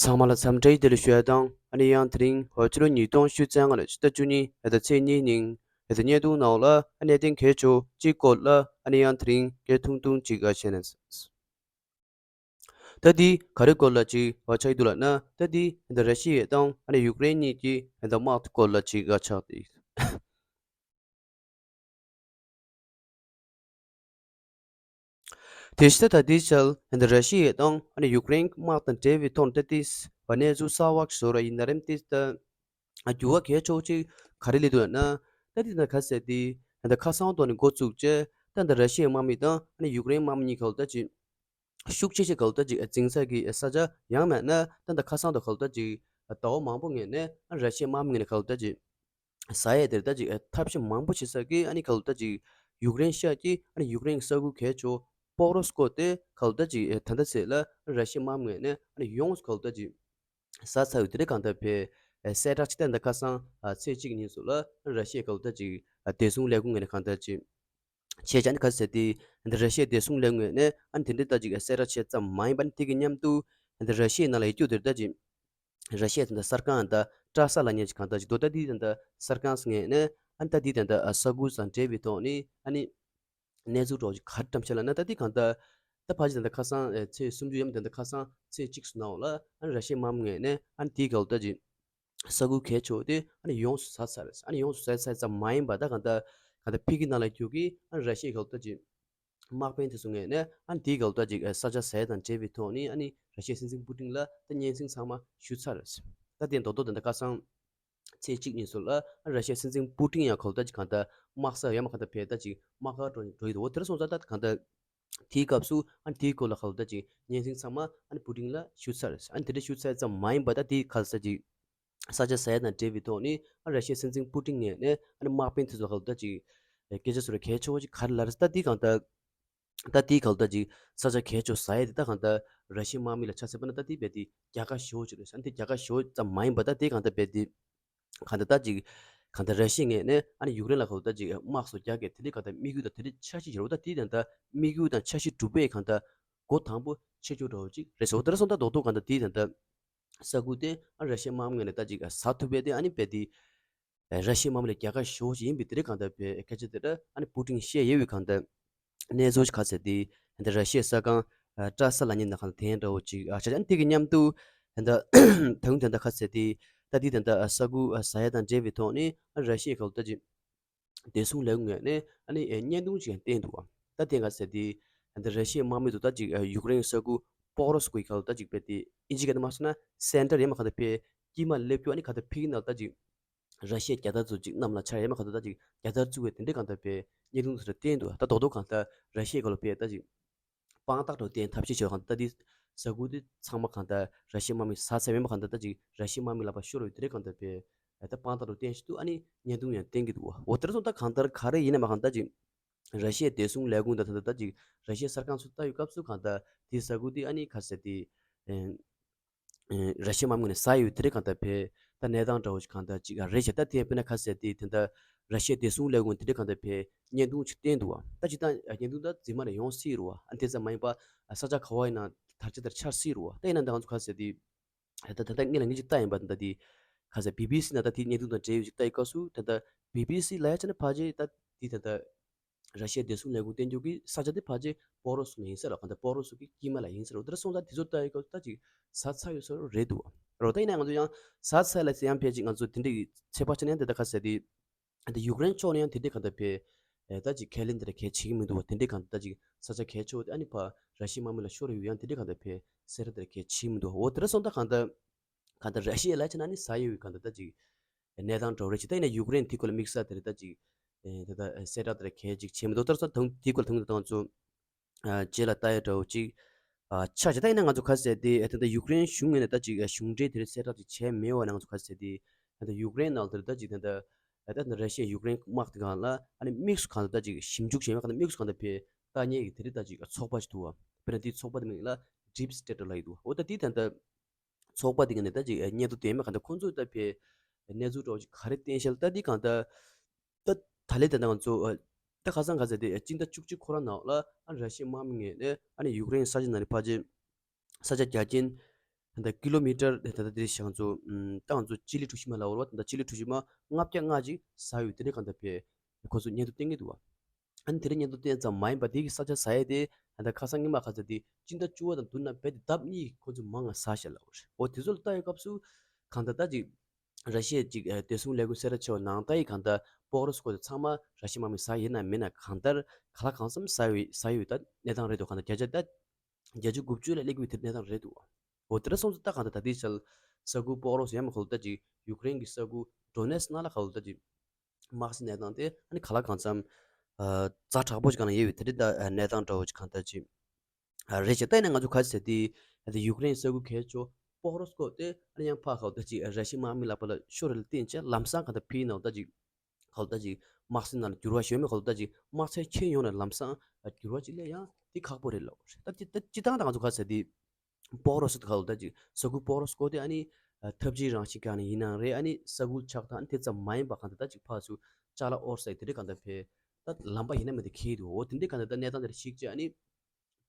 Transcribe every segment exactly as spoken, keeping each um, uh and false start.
ཚང་མ་ལ་འཚམས་འདྲི་བདེ་ལེགས་ཞུ་ཡ་དང་། ཨ་ནི་ཡང་དེ་རིང་ཕྱི་ལོ་ཉིས་སྟོང་ཉི་ཤུ་རྩ་ལྔ་ལོའི་ཕྱི་ཟླ་བཅུ་གཉིས་ཕྱི་ཟླ་ཚེས་གཉིས་ཉིན་ཕྱི་ཟླ་བརྙན་ཐུང་ནང་ལ་ཨ་གནད་དོན་གལ་ཆེ་བོ་གཅིག་སྐོར་ལ་ཨ་ནི་ཡང་དེ་རིང་སྐད་ཐུང་ཐུང་ཅིག་ཨ་བཤད་ན། ད་འདི་ག་རེ་སྐོར་ལ་ཅིག་ཨ་ཆགས་ཀྱི་འདུག་ལབ་ན། ད་འདི་ད་ར་ཤི་ཡ་དང་ཨ་ནི་ཡུཀ་རེན་གཉིས་ཀྱི་ད་དམག་དེ་སྐོར་ལ་ཅིག་ཨ་ཆགས་ཏེ། དེ་བཞིན་ད་ལྟའི་ཆར་ད་ར་ཤི་ཡ་དང་ཨ་ནི་ཡུཀ་རེན་དམག་དང་འབྲེལ་བའི་ཐོག་ནས་ད་ལྟའི་གནས་ཚུལ་གསར་བ་ཞིག་བཟོ་ར་ཡིན་ན་རེམ། དེ་ད་འགྱུར་བ་གལ་ཆེ་བོ་ཅིག་ག་རེ་སླེབས་འདུག་ལབ་ན། ད་འདི་ད་ག་ཟེར་དེ་ད་ཁ་སང་ཐོག་ནས་འགོ་བཙུགས་བྱས། ད་ད་ར་ཤི་ཡའི་དམག་མི་དང་ཨ་ནི་ཡུཀ་རེན་དམག་མི་གཉིས་ག་ལ་ད་ཅིག་ཤུགས་ཆེ་ཆེ་ག་ལ་ད་ཅིག་འཛིང་ས་གི་ས་ཆ་ཡང་མིན་ན་ད་ད་ཁ་སང་དང་ག་ལ་ད་ཅིག་ཟླ་བ་མང་པོ་སྔོན་ནས་ཨ་ར་ཤི་ཡའི་དམག་མི་ངོས་ནས་ག་ལ་ད་ཅིག་ཟ་ཡས་དེར་ད་ཅིག་ཐབས་ཤེས་མང་པོ་བྱེད་ས་གི་ཨ་ནི་ག་ལ་ད་ཅིག་ཡུཀ་རེན་ཤར་གྱི་ཨ་ནི་ཡུཀ་རེན་ས་ཁུལ་གལ་ཆེ་བོ་པོག་རོ་སི་ཀོ་དེ་ག་ལ་ད་ཅིག་ད་ལྟ་ཚེ་ལ་ར་ཤི་ཡའི་དམག་མི་ངོས་ནས་ཨ་ནི་ཡོངས་སུ་ག་ལ་ད་ཅིག་ཟ་ཚར་ཡོད། དེ་རེད། གང་ལྟར་བས་གསལ་བསྒྲགས་ཅིག་ད་ད་ཁ་སང་ཚེས་གཅིག་ཉིན་སུ་ལ་ར་ཤི་ཡའི་ག་ལ་ད་ཅིག་བདེ་སྲུང་ལས་ཁུངས་ངོས་ནས་གང་ལྟར་ཅིག་བྱས་ཙང་ནི་ག་ཟེར་དེ་འདི་ར་ཤི་ཡའི་བདེ་སྲུང་ལས་ཁུངས་ནས་ཨ་ནི་དེ་འདྲའི་ད་ཅིག་གསལ་བསྒྲགས་བྱས་ཙམ་མ་ཡིན་པ་ནི་དེ་གི་མཉམ་དུ་འདི་ར་ཤི་ཡའི་ནང་ལ་ཡོད་རྒྱུ་དེར་ད་ཅིག་ར་ཤི་ཡའི་ད་ད་གསར་ཁང་ད་ཏྲ་ས་ལབ་མཁན་ཅིག་གང་ལྟར་ཅིག་འདུག་ད་འདི་ད་ད་གསར་ཁང་ངོས་ནས་ཨ་ནི་ད་འདི་ད་ད་ས་ཁུལ་དང་འབྲེལ་བའི་ཐོག་ནས་ཨ་ནི་གནས་ཚུལ་འདྲ་བོ་ཅིག་ག་རེ་བཀྲམ་བྱས་ལབ་ན། ད་འདི་གང་ལྟར་ད་ཕལ་ཆེར་ད་ད་ཁ་སང་ཚེས་སུམ་ཅུ་ཡམ་ད་ད་ཁ་སང་ཚེས་གཅིག་སུ་ནང་ལ་ཨ་ནི་ར་ཤི་ཡའི་དམག་མི་ངོས་ནས་ཨ་ནི་དེའི་ག་ལ་ད་ཅིག་ས་ཁུལ་གལ་ཆེ་བོ་དེ་ཨ་ནི་ཡོངས་སུ་ཟ་ཚར་རེད། ཨ་ནི་ཡོངས་སུ་ཟ་ཚར་ཙམ་མ་ཡིན་པ་ད་གང་ལྟར་གང་ལྟར་ཕ་གི་ནང་ལ་རྒྱུག་གི་ཨ་ནི་ར་ཤི་ཡའི་ག་ལ་ད་ཅིག་དམག་དཔོན་དེ་ཚོ་ངོས་ནས་ཨ་ནི་དེའི་ག་ལ་ད་ཅིག་ས་ཆ་ཟ་ཡ་དང་འབྲེལ་བའི་ཐོག་ནས་ཨ་ནི་ར་ཤི་ཡའི་སྲིད་འཛིན་པུ་ཏིན་ལ་ད་སྙན་སེང་ཚང་མ་ཞུས་ཚར་རེད། ད་དེ་མདོར་མདོར་ད་ད་ཁ་སང་ཚེས་གཅིག་ཉིན་སུ་ལ་ཨ་ནི་ར་ཤི་ཡའི་སྲིད་འཛིན་པུ་ཏིན་ཡང་ག་ལ་ད་ཅིག་གང་ལྟར་དམག་ས་ཡ་མ་གང་ལྟར་བས་ད་ཅིག་དམག་སྒར་འགྲོ་འགྲོ་ཡི་འདུག་འོ་དེར་སོང་ཙང་ད་གང་ལྟར་དེའི་སྐབས་སུ་ཨ་ནི་དེའི་སྐོར་ལ་ག་ལ་ད་ཅིག་སྙན་སེང་ཚང་མ་ཨ་ནི་པུ་ཏིན་ལ་ཞུས་ཚར་རེད། ཨ་ནི་དེ་འདྲ་ཞུས་ཚར་ཙམ་མ་ཡིན་པ་ད་དེའི་ག་ལ་ད་ཅིག་ས་ཆ་ཟ་ཡ་དང་འབྲེལ་བའི་ཐོག་ནས་ཨ་ར་ཤི་ཡའི་སྲིད་འཛིན་པུ་ཏིན་ངོས་ནས་ཨ་ནི་དམག་དཔོན་དེ་ཚོ་ལ་ག་ལ་ད་ཅིག་སྐད་ཆ་ཚོ་ར་གལ་ཆེ་བོ་ཅིག་ག་རེ་ལབ་རེད། ད་འདི་གང་ལྟར་ད་འདི་གང་ལྟར་ཅིག་ས་ཆ་གལ་ཆེ་བོ་ཟ་ཡ་དེ་ད་གང་ལྟར་ར་ཤི་ཡའི་དམག་མི་ལ་ཆ་མཚོན་པ་ན་ད་འདི་རྦད་དེ་རྒྱལ་ཁ་ཞེ་པོ་ཅིག་རེད། ཨ་ནི་འདི་རྒྱལ་ཁ་ཞེ་པོ་ཙམ་མ་ཡིན་པ་ད་འདི་གང་ལྟར་རྦད་དེ་གང་ལྟར་ད་ཅིག་གང་ལྟར་ར་ཤི་ཡའི་ངོས་ནས་ཨ་ནི་ཡུཀ་རེན་ལ་གང་ལྟར་ཅིག་དམག་སོགས་རྒྱག་གི་དེ་འདྲའི་གང་ལྟར་དམིགས་ཡུལ་དང་དེ་འདྲའི་འཆར་གཞི་ཡོད་རེད། ད་འདི་ད་ལྟ་དམིགས་ཡུལ་དང་འཆར་གཞི་འགྲུབ་པའི་གང་ལྟར་འགོ་དང་པོ་ཆེ་ཤོས་འདྲ་བོ་ཅིག་རེད་ཟེར། འོ་དེ་འདྲ་སོང་ཙང་རྡོག་རྡོག་གང་ལྟར་འདི་ད་ལྟ་ས་ཁུལ་དེ་ཨ་ར་ཤི་ཡའི་དམག་མི་ངོས་ནས་ད་ཅིག་ཟ་ཐུབ་པའི་དེ་ཨ་ནི་རྦད་དེ་ར་ཤི་ཡའི་དམག་མི་ལ་རྒྱལ་ཁ་ཞེ་པོ་ཅིག་ཡིན་པའི་དེ་འདྲའི་གང་ལྟར་བའི་སྐད་ཆ་དེ་འདྲ་ཨ་ནི་པུ་ཏིན་བཤད་ཡོད་པའི་གང་ལྟར་གནས་ཚུལ་ཅིག་ག་ཟེར་དེ་ད་ལྟ་ར་ཤི་ཡའི་གསར་ཁང་ཏྲ་ས་ལབ་མཁན་ནང་གང་ལྟར་དེ་འདྲ་བོ་ཅིག་ཨ་ཆ་ཆ་ཨ་ནི་དེ་གི་མཉམ་དུ་ད་ལྟ་ད་རུང་ད་ལྟ་ག་ཟེར་དེ་ད་འདི་ད་ལྟ་ས་ཁུལ་ཟ་ཡ་དང་འབྲེལ་བའི་ཐོག་ནས་ཨ་ར་ཤི་ཡའི་ག་ལ་ད་ཅིག་བདེ་སྲུང་ལས་ཁུངས་ནས་ཨ་ནི་བརྙན་ཐུང་ཅིག་ཡང་བསྟན་འདུག་ད་དེ་ག་ཟེར་དེ་ད་ལྟ་ར་ཤི་ཡའི་དམག་མི་ཚོ་ད་ཅིག་ཡུཀ་རེན་ས་ཁུལ་པོག་རོ་སི་ཀོ་ག་ལ་ད་ཅིག་བས་དེ་ཨིན་ཇི་སྐད་དུ་མ་སོང་ན་སེན་ཊར་ཡ་མ་གང་ལྟར་བས་དཀྱིལ་མ་སླེབས་རྒྱུ། ཨ་ནི་གང་ལྟར་ཕ་གི་ནང་ལ་ད་ཅིག་ར་ཤི་ཡའི་རྒྱལ་དར་ཚོ་ཅིག་གནམ་ལ་འཕྱར་ཡ་མ་གང་ལྟར་ད་ཅིག་རྒྱལ་དར་བཙུགས་པའི་དེ་འདྲའི་གང་ལྟར་བས་བརྙན་ཐུང་ཚོ་ར་བསྟན་འདུག་ད་རྡོག་རྡོག་གང་ལྟར་ར་ཤི་ཡའི་ག་ལ་བས་ད་ཅིག་དཔང་རྟགས་འདྲ་བོ་བསྟན་ཐབས་ཤེས་བྱས་གང་ལྟར་ད་འདི་ས་ཁུལ་འདི་ཚང་མ་གང་ལྟར་ར་ཤི་ཡའི་དམག་མི་ཟ་ཚར་མེད་པ་གང་ལྟར་ད་ཅིག་ར་ཤི་ཡའི་དམག་མི་ལག་པ་ཤོར་བའི་དེ་འདྲའི་གང་ལྟར་བས་ད་དཔང་རྟགས་འདྲ་བོ་བསྟན་བཞིན་དུ་ཨ་ནི་བརྙན་ཐུང་ཡང་བསྟན་གྱི་འདུག་འོ་དེར་སོང་ད་གང་ལྟར་ག་རེ་ཡིན་ན་མ་གང་ལྟར་ཅིག་ར་ཤི་ཡའི་བདེ་སྲུང་ལས་ཁུངས་དང་ད་ལྟ་ད་ཅིག་ར་ཤི་ཡའི་གསར་ཁང་ཚོ་ལྟ་བའི་སྐབས་སུ་གང་ལྟར་དེ་ས་ཁུལ་འདི་ཨ་ནི་ག་ཟེར་དེ་ར་ཤི་ཡའི་དམག་མི་ནས་ཟ་ཡོད་དེ་འདྲའི་གང་ལྟར་བས་ད་གནས་སྟངས་འདྲ་བོ་ཞིག་གང་ལྟར་ཅིག་རེད་བྱས། ད་དེ་དཔེར་ན་ག་ཟེར་དེ་དེ་འདྲ་ར་ཤི་ཡའི་བདེ་སྲུང་ལས་ཁུངས་དེ་འདྲའི་གང་ལྟར་བས་བརྙན་ཐུང་ཅིག་བསྟན་འདུག་ད་ཅིག་ད་བརྙན་ཐུང་ད་རྫུན་མ་ནས་ཡོང་སྲིད་རུ་བ། ཨ་དེ་ཙམ་མ་ཡིན་པ་ས་ཆ་ག་བ་ཡིན་ན་དར་ཆ་དེར་འཕྱར་སྲིད་རུ་བ། ད་ཡིན་ན་ད་ང་ཚོ་ག་ཟེར་དེ་ད་ད་ད་ངས་ལ་ངས་ཅིག་ལྟ་ཡིན་པ་ད་དེ་ག་ཟེར་བི་བི་སི་ནང་ད་དེ་བརྙན་ཐུང་དང་འབྲེལ་ཡོད་ཅིག་ལྟ་ཡི་སྐབས་སུ་ད་ད་བི་བི་སི་ལ་ཡ་ཆ་ནས་ཕལ་ཆེར་ད་དེ་ད་ད་ར་ཤི་ཡའི་བདེ་སྲུང་ལས་ཁུངས་བསྟན་རྒྱུ་གི་ས་ཆ་དེ་ཕལ་ཆེར་པོག་རོ་སུ་ནས་ཡིན་ས་རེད། གང་ལྟར་པོག་རོ་སུ་གི་དཀྱིལ་མ་ལ་ཡིན་ས་རེད། དེ་འདྲ་སོང་ཙང་དེ་ཚོ་ལྟ་ཡི་སྐབས་ད་ཅིག་ཟ་ཚར་ཡོད་ས་རེད་འདུག་རོ། ད་ཡིན་ན་ང་ཚོ་ཡང་ཟ་ཚར་ལ་ཟེར་ཡང་ཕལ་ཆེར་ང་ཚོ་དེ་འདྲ་གི་ཚོད་དཔག་བྱས་ན་ཡང་དེ་ལྟ་ག་ཟེར་དེ་ད་ཡུཀ་རེན་ཕྱོགས་ནས་ཡང་དེ་འདྲ་གང་ལྟར་བས་ད་ཅིག་ཁས་ལེན་དེ་འདྲ་གལ་ཆེ་གི་མི་འདུག་བ། དེ་འདྲ་གང་ལྟར་ད་ཅིག་ས་ཆ་གལ་ཆེ་བ་དེ་ཨ་ནི་ཕ་ར་ཤི་ཡའི་དམག་མི་ལ་ཤོར་ཡོད། ཡང་དེ་འདྲ་གང་ལྟར་བས་གསལ་བསྒྲགས་དེ་འདྲ་གལ་ཆེ་གི་མི་འདུག་འོ་དེ་འདྲ་སོང་ད་གང་ལྟར་གང་ལྟར་ར་ཤི་ཡ་ལ་ཆ་ན་ནི་ཟ་ཡོད་གང་ལྟར་ད་ཅིག་གནས་སྟངས་འདྲ་བོ་རེད་ཅེས། ད་ཡིན་ན་ཡུཀ་རེན་དེ་སྐོར་ལ་དམིགས་བསལ་དེ་རེད་ད་ཅིག་ཨེ་ད་ལྟ་ཨེ་གསལ་བསྒྲགས་དེ་རེད་གལ་ཅིག་བྱས་མི་འདུག་ད་ལྟ་དེ་སྐོར་ལ་ད་ལྟ་ང་ཚོ་ཨ་རྗེས་ལ་ལྟ་ཡ་འདྲ་བོ་ཅིག་ཨ་ཆགས་ཅིག་ད་ཡིན་ན་ང་ཚོ་ག་ཟེར་དེ་ཨེ་ད་ལྟ་ཡུཀ་རེན་གཞུང་ངོས་ནས་ད་ཅིག་ཨ་གཞུང་འབྲེལ་དེ་རེད་གསལ་བསྒྲགས་ཅིག་བྱས་མེད་པ་ནས་ང་ཚོ་ག་ཟེར་དེ་ཨེ་ད་ཡུཀ་རེན་ནང་དེ་རེད་ད་ཅིག་ད་ལྟ་ཨེ་ད་ལྟ་ར་ཤི་ཡ་ཡུཀ་རེན་དམག་དེ་སྒང་ལ་ཨ་ནི་དམིགས་སུ་གང་ལྟར་ད་ཅིག་ཞིབ་འཇུག་བྱས་མེད་གང་ལྟར་དམིགས་སུ་གང་ལྟར་བས་ལྟ་མཁན་གྱི་དེ་རེད་ད་ཅིག་ཨ་ཚོགས་པ་ཞིག་འདུག་བ། དཔེར་ན་དེའི་ཚོགས་པ་དེ་མིང་ལ་ཌིབ་སི་ཊེ་ཊི་ལབ་ཀྱི་འདུག་འོ་ད་དེ་ད་ལྟ་ཚོགས་པ་དེ་ག་ནས་ད་ཅིག་སྙན་ཐོ་དེ་མ་གང་ལྟར་ཁོང་ཚོས་ད་ཕེ་གནས་ཚུལ་འདྲ་བོ་ཅིག་ག་རེ་བསྟན་ཤག་ད་འདི་གང་ལྟར་ད་ད་ལས་ད་ང་ཚོ་ད་ཁ་སང་ག་ཟེར་དེ་སྤྱི་ཟླ་བཅུ་གཅིག་ཁོ་རང་ནང་ལ་ཨ་ར་ཤི་ཡའི་དམག་མི་ངོས་ནས་ཨ་ནི་ཡུཀ་རེན་ས་ཆ་ནང་ནས་ཕལ་ཆེར་ས་ཆ་རྒྱ་ཆེན་ ད་ཀི་ལོ་མི་ཊར་ད་ལྟ་དེ་ཞང་ཚོ་ད་ང་ཚོ་སྤྱི་ལེ་གྲུ་བཞི་མ་ལ་འོར་བ་ད་ལྟ་སྤྱི་ལེ་གྲུ་བཞི་མ་ལྔ་བརྒྱ་ལྔ་ཅིག་ཟ་ཡོད་དེ་འདྲ་གང་ལྟར་ཕེ་ཁོ་ཚོ་སྙན་ཐོ་བསྟན་གྱི་འདུག་བ། ཨ་ནི་དེ་རིང་སྙན་ཐོ་བསྟན་ཙམ་མ་ཡིན་པ་དེ་གི་ས་ཆ་ཟ་ཡས་དེ་ད་ལྟ་ཁ་སང་ཉི་མ་ཁ་ཚ་དེ་སྤྱི་ཟླ་བཅུ་བ་དང་བདུན་ན་རྦད་དེ་ལྡབ་གཉིས་ཁོ་ཚོ་མང་ང་ཟ་ཤག་ལབ་པ་རེད། འོ་དེ་ཚོ་ལ་ལྟ་ཡོད་སྐབས་སུ་གང་ལྟར་ད་ཅིག་ར་ཤི་ཡའི་ཅིག་ཨ་བདེ་སྲུང་ལས་ཁུངས་གསལ་བསྒྲགས་བྱས་པ་ནང་ལྟར་ཡིན་གང་ལྟར་པོག་རོ་སི་ཀོ་དེ་ཚང་མ་ར་ཤི་ཡའི་དམག་མི་ཟ་ཡིན་ན་མིན་ན་གང་ལྟར་ག་ལ་གང་འཚམ་ཟ་ཡོད་ཟ་ཡོད་ད་གནས་སྟངས་རེད་འདུག་གང་ལྟར་བརྒྱ་ཆ་ད་བརྒྱད་ཅུ་དགུ་བཅུ་ལ་སླེབས་ཀྱི་ཡོད་དེ་གནས་སྟངས་རེད་འདུག་འོ་དེ་འདྲ་སོང་ཙང་ད་གང་ལྟར་ད་ལྟའི་ཆར་ས་ཁུལ་པོག་རོ་སི་ཡང་མ་ག་ལ་ད་ཅིག་ཡུཀ་རེན་གྱི་ས་ཁུལ་ཌོ་ནེ་སི་ནང་ལ་ག་ལ་ད་ཅིག་དམག་སའི་གནས་སྟངས་དེ་ཨ་ནི་ག་ལ་གང་འཚམ་ཨ་ཛ་དྲག་པོ་ཞིག་གང་ལ་ཡོད་པའི་དེ་འདྲའི་ད་གནས་སྟངས་འདྲ་བོ་ཞིག་གང་ལྟར་ཅིག་ཨ་རེད་ཅེས་ད་ཡིན་ན་ང་ཚོ་ག་ཚོད་དེ་ཨ་དེ་ཡུཀ་རེན་ས་ཁུལ་གལ་ཆེ་པོག་རོ་སི་ཀོ་དེ་ཨ་ནི་ཡང་ཕ་ག་ལ་ད་ཅིག་ར་ཤི་ཡའི་དམག་མི་ལག་པ་ལ་ཤོར་རེད་ལ་བརྟེན་བྱས་ལམ་སང་གང་ལྟར་ཕིའི་ནང་ད་ཅིག་ག་ལ་ད་ཅིག་དམག་སའི་ནང་ལ་འགྱུར་བ་ཞིག་མེད་ག་ལ་ད་ཅིག་དམག་ཆ་ཁྱེར་ཡོང་ནས་ལམ་སང་འགྱུར་བ་ཅིག་སླེབས་ཡང་དེ་ཁག་པོ་རེད་ལབ་རེད། ད་ཅི་ད་སྤྱི་བཏང་ད་ང་ཚོ་ག་ཚོད་དེ་པོག་རོ་སི་ཀོ་ག་ལ་ད་ཅིག་ས་ཁུལ་པོག་རོ་སི་ཀོ་དེ་ཨ་ནི་ཨ་འཐབ་ཇུས་རང་བཞིན་གང་ནས་ཡིན་ནའང་རེད། ཨ་ནི་ས་ཁུལ་ཆགས་སྟངས་ཨ་ནི་དེ་ཙམ་མ་ཡིན་པ་གང་ལྟར་ད་ཅིག་ཕར་ཚུར་ཅ་ལག་དབོར་ས་ཡི་དེ་འདྲའི་གང་ལྟར་ཕེ་ད་ལམ་པ་ཡིན་ན་མིན་ད་ཁེལ་འདུག་འོ་དེ་འདྲའི་གང་ལྟར་ད་གནས་སྟངས་དེ་འདྲ་ཞིག་བྱས་ཨ་ནི་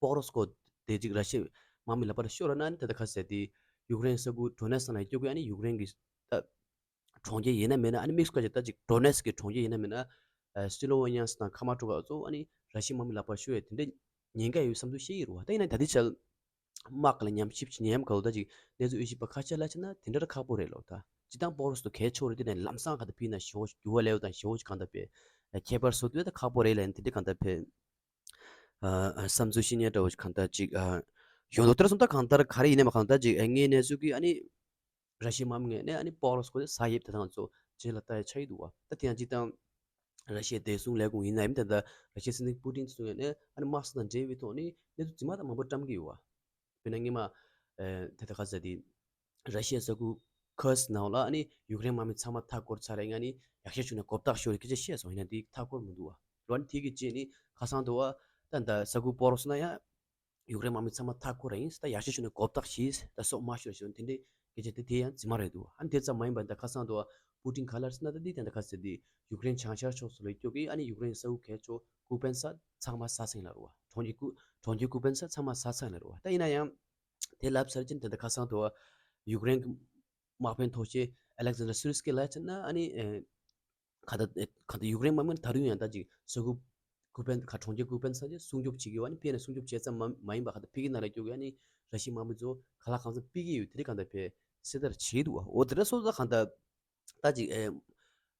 པོག་རོ་སི་ཀོ་དེ་ཅིག་ར་ཤི་ཡའི་དམག་མི་ལག་པ་ལ་ཤོར་བ་ན་ཨ་ནི་ད་ལྟ་ག་ཚོད་དེ་ཡུཀ་རེན་ས་ཁུལ་ཌོ་ནེ་སི་ནང་ལ་སྐྱོད་དགོས། ཨ་ནི་ཡུཀ་རེན་གྱི་ད་གྲོང་ཁྱེར་ཡིན་ན་མིན་ན་ཨ་ནི་མིག་སི་ཀོ་ཅིག་ད་ཅིག་ཌོ་ནེ་སི་ཀི་གྲོང་ཁྱེར་ཡིན་ན་མིན་ན་ཨ་སི་ལོ་ཝེ་ནི་ཡ་དང་ཁ་མ་ཊོ་ཀ་ཚོ་ཨ་ནི་ར་ཤི་ཡའི་དམག་མི་ལག་པར་ཤོར་ཡས་དེ་འདྲའི་ཉེན་ཁ་ཡོད་བསམ་ཚུལ་བཤད་ཀྱི་རེད་བ། ད་ཡིན་ན་ད་ལྟའི་ཆར་དམག་ལ་ཉམས་ཞིབ་ཉན་ཡམ་ག་ལ་ད་ཅིག་གནས་ཚུལ་དབྱེ་ཞིབ་པ་ཁ་ཤས་ལ་བྱས་ན་དེ་འདྲ་ཁག་པོ་རེད་ལོ། ད་སྤྱི་བཏང་པོག་རོ་སི་ཀོ་གལ་ཆེ་བོ་རེད། དེ་ནས་ལམ་སང་ག་ད་ཕིའི་ན་ཞེ་བོ་འགྱུར་བ་སླེབས་དང་ཞེ་བོ་ཅིག་གང་ད་ཕེ་ཁྱད་པར་བཟོ་དུས་ད་ཁག་པོ་རེད་ལ་ཡིན་དེ་འདྲ་གང་ད་ཕེ་བསམ་ཚུལ་བཤད་མཁན་འདྲ་བོ་ཞིག་གང་ལྟར་ཅིག་ཡོང་འདུག་དེར་སོང་ད་གང་ལྟར་ག་རེ་ཡིན་ནའི་མ་གང་ལྟར་ཅིག་ངའི་གནས་ཚུལ་གྱིས་ཨ་ནི་ར་ཤི་ཡའི་དམག་མི་ངོས་ནས་ཨ་ནི་པོག་རོ་སི་ཀོ་དེ་ཟ་ཡིབ་དེ་དང་ཚོ་རྗེས་ལ་ལྟ་ཡ་ཆགས་ཀྱི་འདུག་བ། ད་དེ་ཡང་སྤྱི་བཏང་ར་ཤི་ཡའི་བདེ་སྲུང་ལས་ཁུངས་ཡིན་ན་ཡང་ད་ལྟ་ར་ཤི་ཡའི་སྲིད་འཛིན་པུ་ཏིན་ཚོ་ངོས་ནས་ཨ་ནི་དམག་སའི་དང་འབྲེལ་བའི་ཐོག་ནས་གནས་ཚུལ་རྫུན་མ་དང་མང་པོ་བཀྲམ་གྱི་ཡོད་བ། དཔེར་ན་སྔོན་མ་ད་ལྟ་ག་ཚོད་དེ་ར་ཤི་ཡའི་ས་ཁུལ་ཁུར་སི་ནང་ལ་ཨ་ནི་ཡུཀ་རེན་དམག་མི་ཚང་མ་མཐའ་བསྐོར་ཚར་རེད། ཨ་ནི་ཡག་ཤོས་བྱུང་ནས་མགོ་བཏགས་ཤོར་རེད་སྐད་ཆ་བཤད་སོང་། ཡིན་ན་དེ་མཐའ་བསྐོར་མི་འདུག་བ། རོན་དེ་གི་རྗེས་ནི་ཁ་སང་དུ་བ་ད་ད་ས་ཁུལ་པོག་རོ་སི་ན་ཡང་ཡུཀ་རེན་དམག་མི་ཚང་མ་མཐའ་བསྐོར་རེད། ཡིན་ད་ཡག་ཤོས་བྱུང་ནས་མགོ་བཏགས་ཤིག་ད་སྲོག་མ་ཤོར་ཞིག་དེ་འདྲའི་སྐད་ཆ་དེ་དེ་ཡང་རྫུན་མ་རེད་འདུག་ཨ་ནི་དེ་ཙམ་མ་ཡིན་པ་ད་ཁ་སང་དུ་བ་པུ་ཏིན་ག་ལ་རེད་ཟེར་ན་ད་འདི་ད་ད་ག་ཚོད་དེ་ཡུཀ་རེན་བྱང་ཤར་ཕྱོགས་སུ་ལ་སྐྱོད་ཀྱི་ཨ་ནི་ཡུཀ་རེན་ས་ཁུལ་གལ་ཆེ་ཀུ་པན་ས་ཚང་མ་ཟ་ཚར་ཡིན་ལ་རུ་བ། གྲོང་ཁྱེར་ཀུ་གྲོང་ཁྱེར་ཀུ་པན་ས་ཚང་མ་ཟ་ཚར་ཡིན་ལ་རུ་བ། ད་ཡིན་ན་ཡང་དེ་ལབ་ཚར་ཅིང་དེ་འདྲ་ཁ་སང་དུ་བ་ཡུཀ་རེན་གྱི་དམག་དཔོན་ཐོག་ཤེས་ཨ་ལེག་ཟན་ཌར་སུ་རི་སི་ཀི་ལབ་ཙམ་ན་ཨ་ནི་ཨེ་ག་ད་ཨེ་ག་ད་ཡུཀ་རེན་དམག་མིར་ད་རུང་ཡང་ད་ཅིག་ས་ཁུལ་ཀུ་པན་ག་གྲོང་ཁྱེར་ཀུ་པན་ས་ཆ་སྲུང་སྐྱོབ་བྱེད་ཀྱི་ཡོད། ཨ་ནི་ཕེ་ནས་སྲུང་སྐྱོབ་བྱེད་ཙམ་མ་མ་ཡིན་པ་ག་ད་ཕེ་གི་ནང་ལ་སྐྱོད་ཀྱི་ཨ་ནི་ར་ཤི་དམག་མི་ཚོ་ག་ལ་གང་འཚམ་ཕེ་གི་ཡོད་དེ་རིགས་གང་ད་ཕེ་སེ་ད་ར་བྱེད་འདུག་བ། འོ་དེ་འདྲ་སོང་ཙང་གང་ད་ད་ཅིག་ཨེ་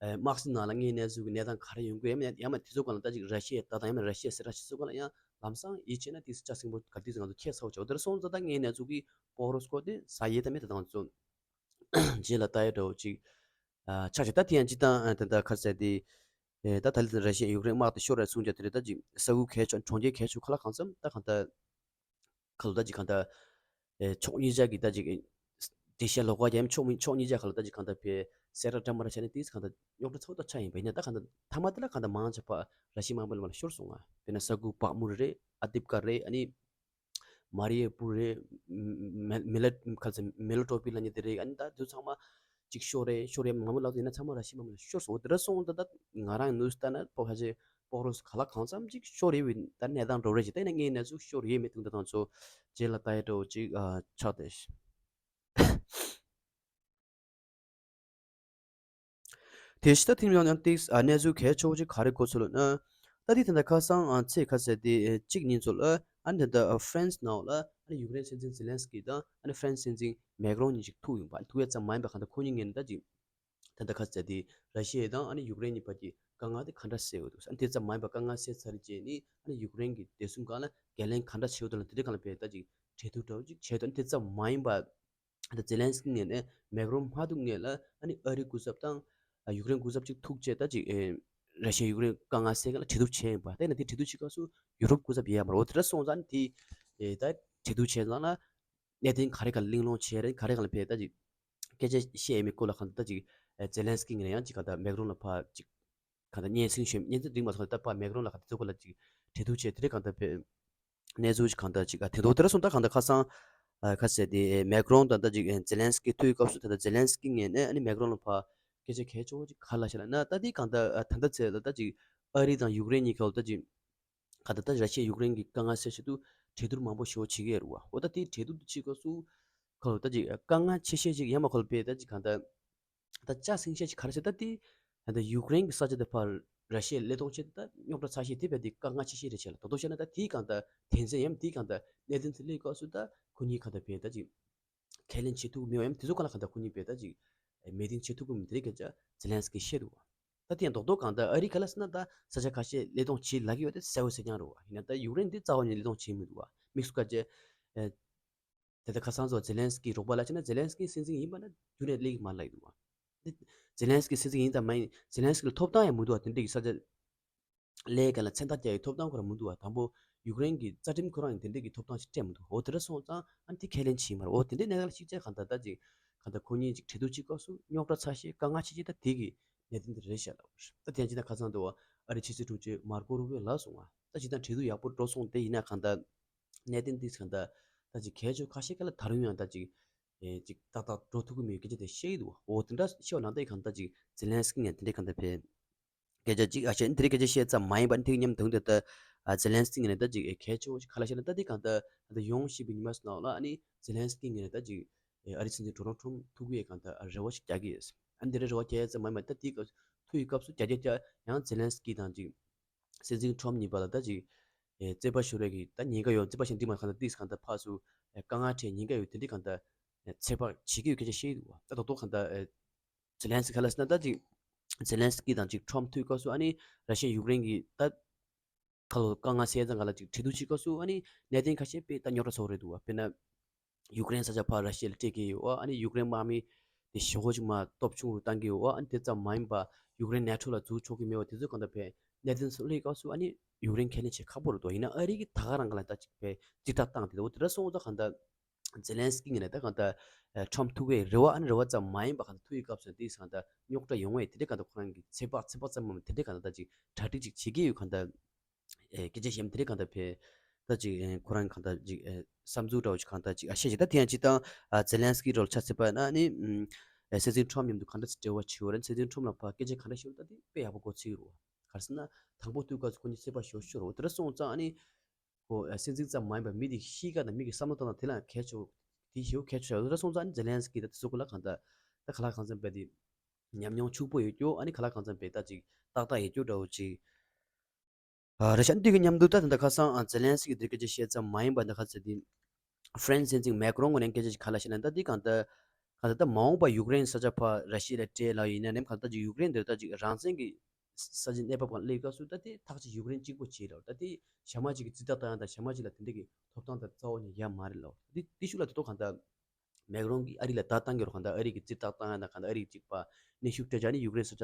ཨེ་དམག་སའི་ནང་ལ་དངོས་གནས་ཚུལ་གྱི་གནས་སྟངས་ག་རེ་ཡོང་གི་ཡོད་མེད་ཡང་མ་དེ་ཚོ་གང་ལ་ད་ཅིག་ར་ཤི་ཡའི་ད་དང་ཡང་མ་ར་ཤི་ཡའི་སེ་ར་ཤི་ཚོ་གང་ལ་ཡང་ལམ་སང་ཡིད་ཆེས་ན་དེ་ཚོ་ལྕགས་སྲིན་པོ་ག་དུས་ང་ཚོ་ཁྱེད་ཚ་བོ་བྱ་བ་དེ་འདྲ་སོང་ཙང་ད་དངོས་གནས་ཚུལ་གྱི་པོག་རོ་སི་ཀོ་དེ་ཟ་ཡས་ད་མེད་ད་དང་ཚོ་རྗེས་ལ་ལྟ་ཡས་འདྲ་བོ་ཅིག་ཨ་ཆགས་ཀྱི། ད་དེ་ཡང་སྤྱི་བཏང་ཨ་ད་ད་ཁ་ཟས་དེ་ཨེ་ད་ད་ལི་ད་ར་ཤི་ཡ་ཡུཀ་རེན་དམག་དེ་ཤོར་ར་སོང་ཀྱང་དེ་རེད། ད་ཅིག་ས་ཁུལ་གལ་ཆེ་གྲོང་ཁྱེར་གལ་ཆེ་ཁ་ལ་གང་འཚམ་ད་གང་ད་ཁ་ལོ་ད་ཅིག་གང་ད་ཨེ་ཕྱོགས་གཉིས་ཆ་གི་ད་ཅིག་འགྲེལ་བཤད་ལོགས་ཀ་རྒྱབ་ཕྱོགས་མི་ཕྱོགས་གཉིས་ཆ་ཁ་ལ་ད་ཅིག་གང་ད་ཕེ་སེ་ར་ཏྲ་མ་ར་བྱས་ནས་དེས་གང་ད་རྙོག་དྲ་ཚ་བོ་ད་ཆགས་ཡིན་པ་ཡིན་ན། ད་གང་ད་མཐའ་མ་དེ་ལ་གང་ད་མང་ཆེ་བ་ར་ཤི་ཡ་དམག་མི་ལ་མ་ལ་ཤོར་སོང་ང་། དཔེར་ན་ས་ཁུལ་བག་མུར་རེད། ཨ་དིབ་ཀ་རེད། ཨ་ནི་མ་རི་ཡ་པུར་རེད། མེ་མེ་ལ་ག་ཚ་མེ་ལ་ཏོ་པི་ལ་ཉེ་དེ་རེད། ཨ་ནི་ད་དུ་ཚང་མ་ཅིག་ཤོར་རེད་ཤོར་རེད། ང་མོ་ལགས་ཡིན་ན་ཚང་མ་ར་ཤི་མ་མོ་ལ་ཤོར་སོང་། དེ་འདྲ་སོང་ད་ད་ང་རང་ནུས་ལྟ་ན་པོ་ཁ་ཆེ་པོག་རོ་སི་ག་ལ་གང་འཚམ་ཅིག་ཤོར་རེད་བས་ད་གནས་སྟངས་འགྲོ་རེད་ཅིག་ད་ཡིན་ན་ངའི་གནས་ཚུལ་ཤོར་ཡས་མེད་དུང་ད་དང་ཚོ་རྗེས་ལ་ལྟ་ཡས་འགྲོ་ཅིག་ཨ་ཆགས་ཏེ། དེ་ཕྱི་ད་ཐིམ་ཡང་ཡང་ཏིགས་ཨ་གནས་ཚུལ་གལ་ཆེ་བོ་ཅིག་ག་རེ་གོ་ཚུལ་ལ་ན། ད་དེ་ད་ལྟ་ཁ་སང་ཨ་ཚེས་ཁ་ཟེར་དེ་གཅིག་ཉིན་ཚོ་ལ་ཨ་ནི་ད་ལྟ་ཧྥ་རན་སི་ནང་ལ་ཨ་ནི་ཡུཀ་རེན་སྲིད་འཛིན་ཛེ་ལན་སི་ཀི་དང་ཨ་ནི་ཧྥ་རན་སི་སྲིད་འཛིན་མེག་རོང་གཉིས་ཅིག་ཐུག་ཡོང་པ། ཐུག་ཡ་ཙམ་མ་ཡིན་པ་གང་ལྟར་ཁོ་གཉིས་ངན་ད་ཅིག་ད་ལྟ་ཁ་ཟེར་དེ་ར་ཤི་ཡ་དང་ཨ་ནི་ཡུཀ་རེན་གཉིས་བར་གྱི་དཀའ་ངལ་དེ་ག་འདྲ་སེལ་འོས་འདུག་ཨ་ནི་དེ་ཙམ་མ་ཡིན་པ་དཀའ་ངལ་སེལ་ཚར་རྗེས་ནི་ཨ་ནི་ཡུཀ་རེན་གྱི་བདེ་སྲུང་སྒང་ལ་འགན་ལེན་ག་འདྲ་བྱེད་འོས་འདུག་ལ་དེ་འདྲའི་སྒང་ལ་བས་ད་ཅིག་གྲོས་བསྡུར་འདྲ་བོ་ཅིག་བྱས་འདུག་ཨ་ནི་དེ་ཙམ་མ་ཡིན་པ། ད་ཛེ་ལན་སི་ཀི་ངོས་ནས་མེག་རོན་མ་ཐུག་སྔོན་ལ་ཨ་ནི་ཨ་རིའི་སྐུ་ཚབ་དང་ཡུཀ་རེན་སྐུ་ཚབ་ཅིག་ཐུག་བྱས་ད་ཅིག་ཨེ་ར་ཤི་ཡ་ཡུཀ་རེན་དཀའ་ངལ་སེལ་མཁན་ལ་གྲོས་བསྡུར་བྱས་ཡིན་པ། དེ་ནས་དེ་གྲོས་བསྡུར་བྱེད་སྐབས་སུ་ཡུ་རོབ་སྐུ་ཚབ་ཡོད་ཡ་མ་རེད། འོ་དེ་འདྲ་སོང་ཙང་དེ་ཨེ་ད་གྲོས་བསྡུར་བྱས་ཙང་ལ་གནད་དོན་ག་རེ་ག་ལ་གླེང་སློང་བྱས་རེད། ག་རེ་ག་ལ་བས་ད་ཅིག་སྐད་ཆ་བཤད་ཡས་མི་སྐོར་ལ་གང་ལྟར་ད་ཅིག་ཨེ་ཛེ་ལན་སི་ཀི་ངོས་ནས་ཡང་ཅིག་གང་ལྟར་མེག་རོན་ལ་ཕར་ཅིག་གང་ལྟར་སྙན་སེང་ཞུས། སྙན་སེང་འགྲིག་མ་སོང་ད་ཕར་མེག་རོན་ལ་གང་ལྟར་དེ་ཚོ་སྐོར་ལ་ཅིག་གྲོས་བསྡུར་བྱས་དེ་རིང་གང་ལྟར་བས། གནས་ཚུལ་ཅིག་གང་ལྟར་ཅིག་ཨ་དེ་འདུག་དེ་འདྲ་སོང་ད་གང་ལྟར་ཁ་སང་ཨ་ཁ་ཟེར་དེ་མེག་རོན་དང་ད་ཅིག་ཛེ་ལན་སི་ཀི་ཐུག་ཡོད་སྐབས་སུ་ད་ལྟ་ཛེ་ལན་སི་ཀི་ངོས་ནས་ཨ་ནི་མེག་རོན་ལ་ཕར་སྐད་ཆ་གལ་ཆེ་བོ་ཅིག་ག་ལབ་ཤག་ལབ་ན། ད་དེ་གང་ལྟར་ཨ་ད་ལྟ་ཚེ་ལ་ད་ཅིག་ཨ་རི་དང་ཡུཀ་རེན་གཉིས་ཀ་ལ་ད་ཅིག་གང་ལྟར་ད་ར་ཤི་ཡ་ཡུཀ་རེན་གྱི་དཀའ་ངལ་སེལ་ཆེད་དུ་གྲོས་བསྡུར་མང་པོ་ཞེ་པོ་བྱེད་ཀྱི་ཡོད་རེད་བ། འོ་ད་དེ་གྲོས་བསྡུར་དུ་བྱེད་སྐབས་སུ་ ཁོ་ལ་ད་ཅིག་དཀའ་ངལ་ཆེ་ཤོས་ཅིག་ཡང་མ་ཁོ་ལ་བས་ད་ཅིག་གང་ལྟར་ད་ལྕགས་སྲིང་ཤོས་ཅིག་ག་རེ་ཟེར་ད་དེ་ད་ཡུཀ་རེན་གྱི་ས་ཆ་དེ་ཕར་ར་ཤི་ཡའི་བློས་གཏོང་བྱེད་ད་རྙོག་དྲ་ཚ་ཤོས་དེ་བས་དེ་དཀའ་ངལ་ཆེ་ཤོས་རེད་བྱས་ལ། ད་དོ་བྱས་ན་ད་དེའི་གང་ལྟར་དོན་ཚན་ཡང་དེའི་གང་ལྟར་གནད་དོན་དེ་སླེབས་སྐབས་སུ་ད་ཁོ་གཉིས་གང་ལྟར་བས་ད་ཅིག་ཁས་ལེན་བྱེད་ཐུབ་ཀྱི་མེད་པ་ཡང་དེ་ཚོ་གང་ལ་གང་ལྟར་ཁོ་གཉིས་བས་ད་ཅིག་མོས་མཐུན་བྱེད་ཐུབ་ཀྱི་མེད་དེ་རེད་སྐད་ཆ་ཛེ་ལན་སི་ཀི་བཤད་འདུག་བ། ད་དེ་ཡང་རྡོག་རྡོག་གང་ལྟར་ཨ་རི་ག་ལ་ཟེར་ན་ད་ས་ཆ་ཁ་ཤས་བློས་གཏོང་བྱེད་ལབ་ཀྱི་ཡོད་དེ་གསལ་པོ་གསལ་རྐྱང་རེད་བ། ཡིན་ན་ད་ཡུཀ་རེན་འདི་རྩ་བ་ནས་བློས་གཏོང་བྱེད་མི་འདུག་བ། དམིགས་སུ་བཀར་བྱས། ཨེ། དེ་ལྟར་ཁ་སང་ཚོ་ཛེ་ལན་སི་ཀི་རོགས་པ་ལ་བྱས་ན་ཛེ་ལན་སི་ཀི་སྲིད་འཛིན་ཡིན་པ་ན་རྒྱུན་ནས་སླེབས་ཀྱི་མ་ལབ་ཀྱི་འདུག་བ། འདི་ཛེ་ལན་སི་ཀི་སྲིད་འཛིན་ཡིན་དང་མ་ཡིན་ཛེ་ལན་སི་ཀི་ལ་ཐོབ་ཐང་ཡང་མི་འདུག་བ། དེ་འདྲ་གི་ས་ཆ་ལས་ཀ་ལ་མཚན་རྟགས་རྒྱག་ཡའི་ཐོབ་ཐང་ཁོ་རང་མི་འདུག་བ། དང་པོ་ཡུཀ་རེན་གྱི་རྩ་ཁྲིམས་ཁོ་རང་ཡང་དེ་འདྲ་གི་ཐོབ་ཐང་ཞིག་སྤྲད་མི་འདུག་འོ་དེ་འདྲ་སོང་ཙང་ཨ་ནི་དེ་ཁས་ལེན་བྱེད་མ་རེད། འོ་དེ་འདྲའི་གནས་སྟངས་ལ་གཞིགས་བྱས་གང་ལྟར་ད་ཅིག་གང་ལྟར་ཁོ་གཉིས་ཅིག་གྲོས་བསྡུར་བྱེད་སྐབས་སུ་རྙོག་དྲ་ཚ་ཤོས་དཀའ་ངལ་ཆེ་ཤོས་ད་དེ་གི་གནད་དོན་དེ་རེད་ཤག་ལབ། ད་དེ་ཡང་ཅི་ད་ཁ་སང་དུ་བ་ཨ་རི་ཕྱི་སྲིད་དྲུང་ཆེ་མར་ཀོ་རུ་བྷིའོ་ལབ་སོང་བ། ད་ཅི་ད་གྲོས་བསྡུར་ཡག་པོ་འགྲོ་སོང་དེ་ཡིན་ན་གང་ལྟར་གནད་དོན་དེ་གང་ལྟར་ད་ཅིག་གལ་ཆེ་ཁ་ཤས་ཁ་ལ་ད་རུང་ཡང་ད་ཅིག་ཨེ་ཅིག་ཏག་ཏག་འགྲོ་ཐུབ་ཀྱི་མེད་སྐད་ཆ་དེ་བཤད་ཀྱི་འདུག་འོ་དེ་འདྲ་བཤད་པ་ནང་ལྟར་གང་ལྟར་ཅིག་ཛེ་ལན་སི་ཀི་ངས་དེ་འདྲའི་གང་ལྟར་བས་སྐད་ཆ་ཅིག་ཨ་བཤད་དེ་འདྲའི་སྐད་ཆ་བཤད་ཙམ་མ་ཡིན་པར་དེ་མཉམ་དུ་དེ་ལྟར་ཨ་ཛེ་ལན་སི་ཀི་ངས་ད་ཅིག་ཨེ་གལ་ཆེ་བོ་ཅིག་ག་ལ་བཤད་ན་ད་དེ་གང་ལྟར་ད་ཡོང་བཞིན་པའི་ཉི་མ་ཚོ་ནང་ལ་ཨ་ནི་ཛེ་ལན་སི་ཀི་ངས་ད་ཅིག་ཨེ་ཨ་རི་སྲིད་འཛིན་ཌོ་ནལ་ཊམ་ཐུག་ཡས་གང་ལྟར་ཨ་རེ་བ་ཞིག་རྒྱག་གི་ཡོད། ཨ་ནི་དེ་འདྲའི་རེ་བ་རྒྱག་ཡས་ཙམ་མ་ཡིན་པར་ད་དེ་སྐབས་ཐུག་ཡས་སྐབས་སུ་རྒྱ་རྒྱ་རྒྱ་ཡང་ཛེ་ལན་སི་ཀི་དང་ཅིག་སྲིད་འཛིན་ཊམ་གཉིས་བར་ལ་ད་ཅིག་ཨེ་རྩོད་པ་ཤོར་ཡས་ཀྱི་ད་ཉེན་ཁ་ཡོད། རྩོད་པ་ཤོར་འདི་མ་གང་ལྟར་ཏིས་གང་ལྟར་ཕར་ཚུར་ཨེ་དཀའ་ངལ་འཕྲད་ཉེན་ཁ་ཡོད། དེ་འདྲའི་གང་ལྟར་ཨེ་ཚོད་དཔག་བྱེད་ཀྱི་ཡོད་སྐད་ཆ་བཤད་ཀྱི་འདུག་བ། ད་ད་དུང་གང་ལྟར་ཨེ་ཛེ་ལན་སི་ཀི་ལ་ཟེར་ན་ད་ཅིག་ཛེ་ལན་སི་ཀི་དང་ཅིག་ཊམ་ཐུག་སྐབས་སུ་ཨ་ནི་ར་ཤི་ཡ་ཡུཀ་རེན་གྱི་ད་ཁ་ལོ་དཀའ་ངལ་སེལ་ཙང་ག་ལ་ཅིག་གྲོས་བསྡུར་བྱེད་སྐབས་སུ་ཨ་ནི་གནད་དོན་ཁ་ཤས་དཔེ་ད་རྙོག་དྲ་ཚ་བོ་རེད་འདུག་བ། དཔེར་ན། ཡུཀ་རེན་ས་ཆ་ཕར་ར་ཤི་ཡ་ལ་སྤྲད་ཀྱི་ཡོད་ཨ་ནི་ཡུཀ་རེན་དམག་མི་དེ་ཞེ་པོ་ཅིག་མར་སྟོབས་ཆུང་རུ་བཏང་གི་ཡོད་ཨ་ནི་དེ་ཙམ་མ་ཡིན་པ་ཡུཀ་རེན་ནེ་ཊོ་ལ་འཛུལ་ཆོག་གི་མེད་པ་དེ་ཚོ་གང་ལྟར་བས་གནད་དོན་ཚོ་སླེབས་སྐབས་སུ་ཨ་ནི་ཡུཀ་རེན་ཁས་ལེན་བྱེད་ཁག་པོ་རེད་འདུག་ཡིན་ན་ཨ་རི་གིས་ད་ག་རང་ག་ལ་ད་ཅིག་བས་ཅིག་ཐག་བཏང་དེ་འོ་དེ་འདྲ་སོང་ཙང་གང་ལྟར་ཛེ་ལན་སི་ཀི་ངོས་ནས་ད་གང་ལྟར་ཊམ་ཐུག་པའི་རེ་བ་ཨ་ནི་རེ་བ་ཙམ་མ་ཡིན་པ་གང་ལྟར་ཐུག་ཡོད་སྐབས་སུ་དེ་གང་ལྟར་རྙོག་དྲ་ཡོང་བས་དེ་འདྲ་གང་ལྟར་ཁོ་རང་གི་ཚོད་དཔག་ཚོད་དཔག་ཙམ་མ་མིན་དེ་འདྲ་གང་ལྟར་ད་ཅིག་གྲ་སྒྲིག་ཅིག་བྱེད་ཀྱི་ཡོད་གང་ལྟར། ཨེ་སྐད་ཆ་གཞན་དེ་རིང་གང་ལྟར་བས། ད་ཅིག་ཨེ་ཁོ་རང་གང་ལྟར་ཅིག་ཨེ་བསམ་ཚུལ་འདྲ་བོ་ཅིག་གང་ལྟར་ཅིག་ཨ་བཤད་ཅིག་ད་དེ་ཡང་ཅིག་དང་ཨ་ཛེ་ལན་སི་ཀི་རོལ་ཆ་ཚེ་པ་ན་ནི་ཨེ་སྲིད་འཛིན་ཁྲོམ་མཉམ་དུ་གང་འདྲ་ཅིག་འབྲེལ་བ་བྱེད་འོ་ར་སྲིད་འཛིན་ཁྲོམ་ལ་ཕར་སྐད་ཆ་གང་འདྲ་ཞུ་ད་དེ་དཔེ་ཡག་པོ་གོ་ཚིག་རུ། ག་རེ་ཟེར་ན་དང་པོ་དུས་སྐབས་སུ་ཁོ་གཉིས་ཚེ་པ་ཞོ་ཤོར་རོ་དེ་འདྲ་སོང་ཙང་ཨ་ནི་ཁོ་ཨེ་སྲིད་འཛིན་ཙམ་མ་ཡིན་པ་མི་དེ་ཤི་ཀ་དང་མི་གི་བསམ་བློ་བཏང་ན་དེ་ལ་གལ་ཆེ་དེ་ཞེ་པོ་གལ་ཆེ་ཤོས་རེད། དེ་འདྲ་སོང་ཙང་ཨ་ནི་ཛེ་ལན་སི་ཀི་ད་དེ་ཚོ་ཀུན་ལ་གང་ལྟར་ད་ག་ལ་གང་འཚམ་པའི་དེ་ཉམས་མྱོང་ཕྱུག་པོ་ཡོད་རྒྱུ་ཨ་ནི་ག་ལ་གང་འཚམ་པའི་ད་ཅིག་ཏག་ཏག་ཡོད་རྒྱུ་འདྲ་བོ་ཅིག་ཨ་རེད་ཤག་འདི་གི་མཉམ་དུ་ད་ད་ལྟ་ཁ་སང་ཨ་ཛེ་ལན་སི་ཀི་འདིར་སྐད་ཆ་བཤད་ཙམ་མ་ཡིན་པ་འདི་ག་ཚོད་འདི་ཧྥ་རན་སི་སྲིད་འཛིན་མེག་རོང་ངོས་ནས་སྐད་ཆ་ཞིག་ག་ལ་བཤད་ན་ད་འདི་གང་ལྟར་གང་ལྟར་ད་མ་འོངས་པ་ཡུཀ་རེན་ས་ཆ་ཕར་ར་ཤི་ཡ་ལ་སྤྲད་ལ་ཡིན་ན་ནེམ་གང་ལྟར་ཅིག་ཡུཀ་རེན་འདིར་ད་ཅིག་རང་བཙན་གྱི་ས་ཆའི་གནས་བབ་གང་སླེབས་སྐབས་སུ་ད་དེ་ཐག་ཅིག་ཡུཀ་རེན་གཅིག་པོ་བྱེད་ལ་ད་དེ་ཞྭ་དམར་གཅིག་གི་རྩིས་རྟགས་བཏང་ཡ་དང་ཞྭ་དམར་གཅིག་ལ་དེ་འདྲ་གི་ཐོབ་ཐང་དང་རྩ་བ་ནས་ཡ་མ་རེད་ལ་ད་དེ་དེ་ཤུགས་ལ་དེ་ཐོག་གང་ལྟར། མེག་རོང་གིས་ཨ་རི་ལ་བརྡ་བཏང་གི་རོགས་གང་ལྟར་ཨ་རི་གི་རྩིས་རྟགས་བཏང་ཡ་དང་གང་ལྟར་ཨ་རི་གཅིག་པ་གནོན་ཤུགས་སྤྲད་བྱས་ནས་ཡུཀ་རེན་ས་ཆ་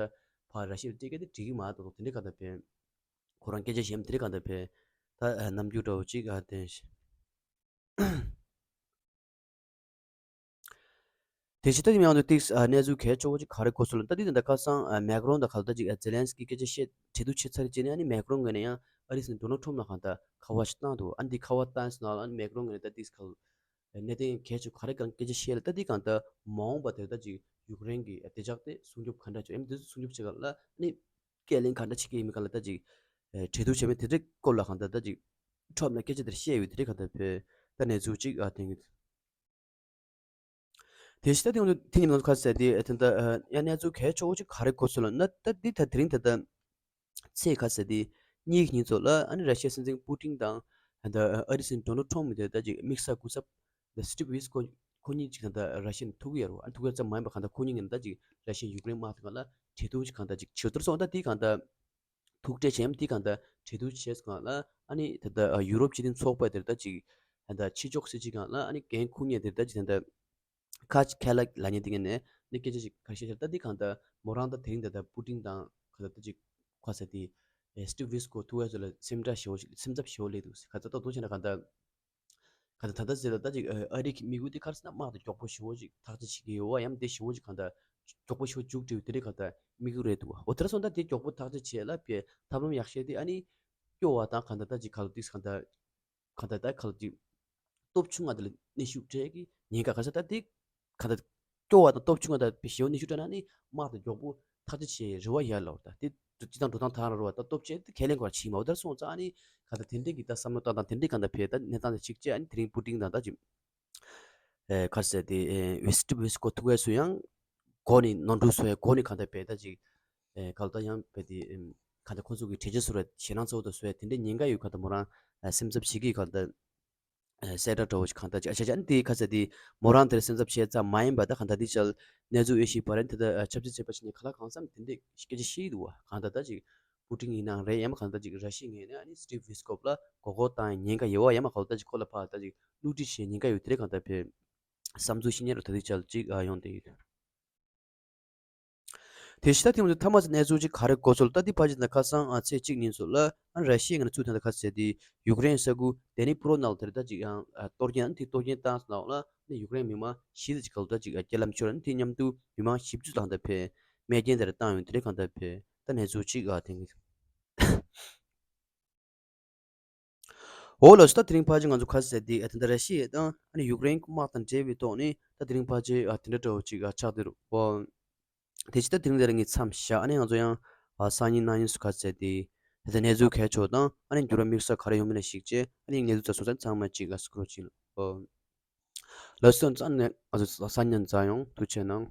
ཕར་ར་ཤི་ཡར་སྤྲད་མཁན་དེ་འགྲིག་གི་མ་གཏོགས་དེ་འདྲའི་གང་ལྟར་བས། ཁོ་རང་སྐད་ཆ་གཞན་དེ་འདྲའི་གང་ལྟར་བས། ད་ཨ་རྣམ་འགྱུར་འདྲ་བོ་གཅིག་ཨ་དེ་དེ་ཕྱི་ད་དེ་མིང་དུ་ཏིག་ཨ་གནས་ཚུལ་གལ་ཆེ་བོ་གཅིག་ག་རེ་གོ་སོང་ལ་ད་དེ་ད་ཁ་སང་ཨ་མེག་རོང་དང་ག་ལ་ད་ཅིག་ཨ་ཛེ་ལན་སི་ཀི་སྐད་ཆ་བཤད་གྲོས་བསྡུར་བྱེད་ཚར་རྗེས་ནས་ཨ་ནི་མེག་རོང་ངོས་ནས་ཡང་ཨ་རི་སྲིད་འཛིན་ཌོ་ནལ་ཁྲོམ་ལ་གང་ལྟར་ཁ་པར་ཞིག་བཏང་འདུག་ཨ་ནི་དེ་ཁ་པར་བཏང་སོང་ལ་ཨ་ནི་མེག་རོང་ངོས་ནས་ད་ཏིག་ག་ལ། གནད་དོན་གལ་ཆེ་ག་རེ་གང་སྐད་ཆ་བཤད་ལ་ད་འདི་གང་ལྟར་མ་འོངས་པ་དེར་ད་ཅིག་ཡུཀ་རེན་གྱི་བདེ་འཇགས་དེ་སྲུང་སྐྱོབ་ག་འདྲ་བྱས་ཨེམ་དེ་ཚོ་སྲུང་སྐྱོབ་བྱེད་ག་ལ་ནི་སྐད་ལན་ག་འདྲ་བྱེད་ཀྱི་ཡིན་མིན་ག་ལ་ད་ཅིག་གྲོས་བསྡུར་བྱས་མིན་དེ་འདྲའི་སྐོར་ལ་གང་ལྟར་ད་ཅིག་ཁྲོམ་ལ་སྐད་ཆ་དེར་བཤད་ཡོད་དེ་འདྲའི་གང་ལྟར་བོད་ད་གནས་ཚུལ་ཅིག་ཨ་དེང་གི་དེ་ཕྱི་ད་དེང་དེ་ཉིན་ཁ་ཟེར་དེ་དེ་འདྲ་ཡང་གནས་ཚུལ་གལ་ཆེ་བོ་ཅིག་ག་རེ་གོ་སོང་ལ་ན་ད་འདི་ད་དེ་རིང་ད་ལྟ། ཚེས་ཁ་ཟེར་དེ། གཉིས་ཀྱི་ཉིན་ཚོ་ལ་ཨ་ནི་ར་ཤི་ཡའི་སྲིད་འཛིན་པུ་ཏིན་དང་ད་ཨ་རི་སྲིད་འཛིན་ཌོ་ནལ་ཁྲོམ་དེ་ད་ཅིག་དམིགས་བསལ་སྐུ་ཚབ་ད་སི་ཊིབ་ཝིས་ཀོ་ཁོ་གཉིས་ཅིག་ད་ལྟ་ར་ཤི་ཡ་ནས་ཐུག་གི་ཡོད་རེད་བ། ཨ་ནི་ཐུག་ཡ་ཙམ་མ་ཡིན་པ་གང་ལྟར་ཁོ་གཉིས་ངན་ད་ཅིག་ར་ཤི་ཡ་ཡུཀ་རེན་དམག་དེ་གང་ལ་གྲོས་བསྡུར་ཅིག་གང་ལྟར་ཅིག་བྱེད་ཐུབ་སོང་ད་དེ་གང་ལྟར་ཐུག་འཕྲད་བྱས་ཡམ་དེ་གང་ལྟར་གྲོས་བསྡུར་བྱས་སོང་ལ་ཨ་ནི་ད་ལྟ་ཡུ་རོབ་སྤྱི་མཐུན་ཚོགས་པ་དེར་ད་ཅིག་ད་ལྟ་ཕྱི་ཕྱོགས་སྲིད་སྤྱི་གང་ལ་ཨ་ནི་འགན་འཁུར་མཁན་དེར་ད་ཅིག་ད་ལྟ། ཁ་ཅིག་ཁ་ལག་ལ་ཉེ་དེ་ངས་ནས་ནི་སྐད་ཆ་ཞིག་ག་རེ་བཤད་ཤར་ད་འདི་གང་ལྟར་མོ་རང་ད་དེ་རིང་ད་ལྟ་པུ་ཏིན་དང་ག་ད་ད་ཅིག་ཁ་ས་དེ་སི་ཊིབ་ཝིས་ཀོ་ཐུག་ཡ་ཚོ་ལ་སེམས་ཁྲལ་ཞེ་བོ་ཞིག་སེམས་འཚབ་ཞེ་བོ་སླེབས་འདུག་ཟེར། ག་ད་ད་དུང་བྱས་ན་གང་ལྟར་ག་ད་ད་ད་ཟེར་ད་ད་ཅིག་ཨ་རི་གི་དམིགས་ཡུལ་དེ་ག་རེ་ཟེར་ན་དམག་དེ་མགྱོགས་པོ་ཞེ་བོ་ཞིག་ཐག་གཅོད་བྱེད་ཀྱི་ཡོད་བ་ཡང་དེ་ཞེ་བོ་ཞིག་གང་ལྟར་མགྱོགས་པོ་ཞེ་བོ་མཇུག་སྒྲིལ་དེ་རེད་གང་ལྟར་དམིགས་ཡུལ་རེད་འདུག་འོ་དེ་ར་སོང་ད་དེ་མགྱོགས་པོ་ཐག་གཅོད་བྱས་ལ་བའི་ཐབས་ལམ་ཡག་ཤོས་དེ་ཨ་ནི་སྐྱོ་བ་དང་གང་ལྟར་ད་ཅིག་ག་ལ་དེ་གང་ལྟར། གང་ལྟར་ད་ག་ལ་ཅིག་སྟོབས་ཆུང་བ་དེ་ལ་གནོན་ཤུགས་སྤྲད་ཀྱི་ཉེན་ཁ་ག་ས་ད་དེ་གང་ལྟར་སྐྱོ་བ་དང་སྟོབས་ཆུང་བ་དང་ཞེ་པོ་གནོན་ཤུགས་སྤྲད་ན་ནི་དམག་དེ་མགྱོགས་པོ་ཐག་གཅོད་བྱེད་རེ་བ་ཡོད་ལ། ད་དེ་སྤྱི་བཏང་འགྲོ་སྟངས་ཐག་རང་རེད་བ། ད་སྟོབས་ཆེ་དེ་ཁས་ལེན་དགོས་བྱེད་མ་འོ་ད་སོང་ཙང་ཨ་ནི་གང་ལྟར་དེ་འདྲའི་གི་ད་བསམ་བློ་བཏང་དང་དེ་འདྲའི་གང་ལྟར་བས་ད་གནས་སྟངས་དེ་གཅིག་བྱས་ཨ་ནི་དེ་རིང་པུ་ཏིན་དང་ད་ཅིག་ ཨེ་ག་རེ་ཟེར་དེ་ཨེ་བེ་སི་ཊི་བེ་སི་ཀོ་ཐུག་པའི་སུ་ཡང་གོ་ནི་ནོར་འཁྲུལ་སོ་ཡ་གོ་ནི་གང་ལྟར་བས་ད་ཅིག་ཨེ་ག་ལ་ད་ཡང་བས་དེ་ཨེམ་གང་ལྟར་ཁོང་ཚོ་གི་གྲོས་ཆོད་སོ་ར་ཞེད་སྣང་ཚ་བོ་དང་སོ་ཡ་དེ་འདྲའི་ཉེན་ཁ་ཡོད་གང་ལྟར་མོ་རང་ཨེ་སེམས་འཚབ་བྱེད་ཀྱི་གང་ལྟར་ཨེ་གསལ་བསྒྲགས་འདྲ་བོ་ཞིག་གང་ལྟར་ཅིག་ཨ་ཆ་ཆ་ཨ་ནི་དེ་ག་ཚ་དེ་མོ་རང་དེར་སེམས་འཚབ་བྱེད་ཙམ་མ་ཡིན་པ་ད་གང་ལྟར་དེ་ཅལ་གནས་ཚུལ་ཨེ་ཤི་བ་རན་དེ་ད་ཨེ་ཆབ་སྲིད་བྱེད་པ་ཞིག་ནས་ག་ལ་གང་འཚམ་དེ་འདྲའི་སྐད་ཆ་བཤད་ཀྱི་འདུག་བ། གང་ལྟར་ད་ཅིག་པུ་ཊིན་ཡིན་ནའང་རེད། ཡང་མ་གང་ལྟར་ཅིག་ར་ཤི་ཡའི་ངོས་ནས་ཨ་ནི་སི་ཊིབ་ཝི་སི་ཀོབ་ལ་མགོ་སྐོར་བཏང་ཡ་ཉེན་ཁ་ཡོད་བ། ཡང་མ་གང་ལྟར་ཅིག་ཁོ་ལ་ཕར་ད་ཅིག་བསླུ་བྲིད་བྱེད་ཉེན་ཁ་ཡོད་དེ་རེད། གང་ལྟར་བས་བསམ་ཚུལ་ཤེས་ཉེན་རུ་ད་དེ་ཅལ་ཅིག་ཨ་ཡོང་དེ་ཡོད། དེ་ཕྱི་ད་ཐེངས་མཐའ་མ་ཚེ་གནས་ཚུལ་ཅིག་ག་རེ་གོ་ཚོད་ལ་ད་འདི་ཕ་ཅི་ན་ཁ་སང་ཨ་ཚེས་གཅིག་ཉིན་ཚོ་ལ་ཨ་ར་ཤི་ཡའི་ངོས་ནས་ཚུགས་ཐེངས་ད་ཁ་ཚེ་དེ་ཡུཀ་རེན་ས་ཁུལ་ཌེ་ནི་པྲོ་ནང་ལ་དེར་ད་ཅིག་ཡང་ཨ་གཏོར་སྐྱོན་དེ་གཏོར་སྐྱོན་བཏང་སོང་ལ་ནི་ཡུཀ་རེན་མི་མང་བཞི་ཙམ་ཅིག་ག་ལ་ད་ཅིག་ཨ་རྐྱེན་ལམ་ཤོར་ནི་དེ་མཉམ་དུ་མི་མང་བཞི་བཅུ་ལྷག་ད་ཕེ་རྨས་སྐྱོན་དེར་བཏང་ཡོད་དེ་རེད། གང་ད་ཕེ་ད་གནས་ཚུལ་ཅིག་ཨ་ཐེངས་འོ་ལགས་སོ། ད་དེ་རིང་ཕལ་ཆེར་ང་ཚོ་ཁ་ཟས་དེ་ཨ་དེ་འདྲ་ར་ཤི་ཡ་དང་ཨ་ནི་ཡུཀ་རེན་དམག་དང་འབྲེལ་བའི་ཐོག་ནས་ད་དེ་རིང་ཕལ་ཆེར་ཨ་དེ་འདྲ་འདྲ་བོ་ཅིག་ཨ་ཆགས་བསྡད་རེད་བ། དེ་ཕྱི་ད་དེ་རིང་དེ་རིང་གི་མཚམས་བཞག་ཨ་ནི་ང་ཚོ་ཡང་ཨ་སང་ཉིན་གནངས་ཉིན་སུ་ཁ་ཟས་དེ་དེ་ད་གནས་ཚུལ་གལ་ཆེ་བ་དང་ཨ་ནི་འགྱུར་བ་དམིགས་བསལ་ག་རེ་ཡོང་མིན་ལ་གཞིགས་བྱས་ཨ་ནི་གནས་ཚུལ་ཚ་སོང་ཙང་ཚང་མ་ཅིག་ཨ་སུ་ཀྲོ་ཅིག་ལ་ཨོ་ལགས་སོ། ཨ་ནི་ང་ཚོ་སང་ཉིན་མཇལ་ཡོང་། ཐུགས་རྗེ་གནང་།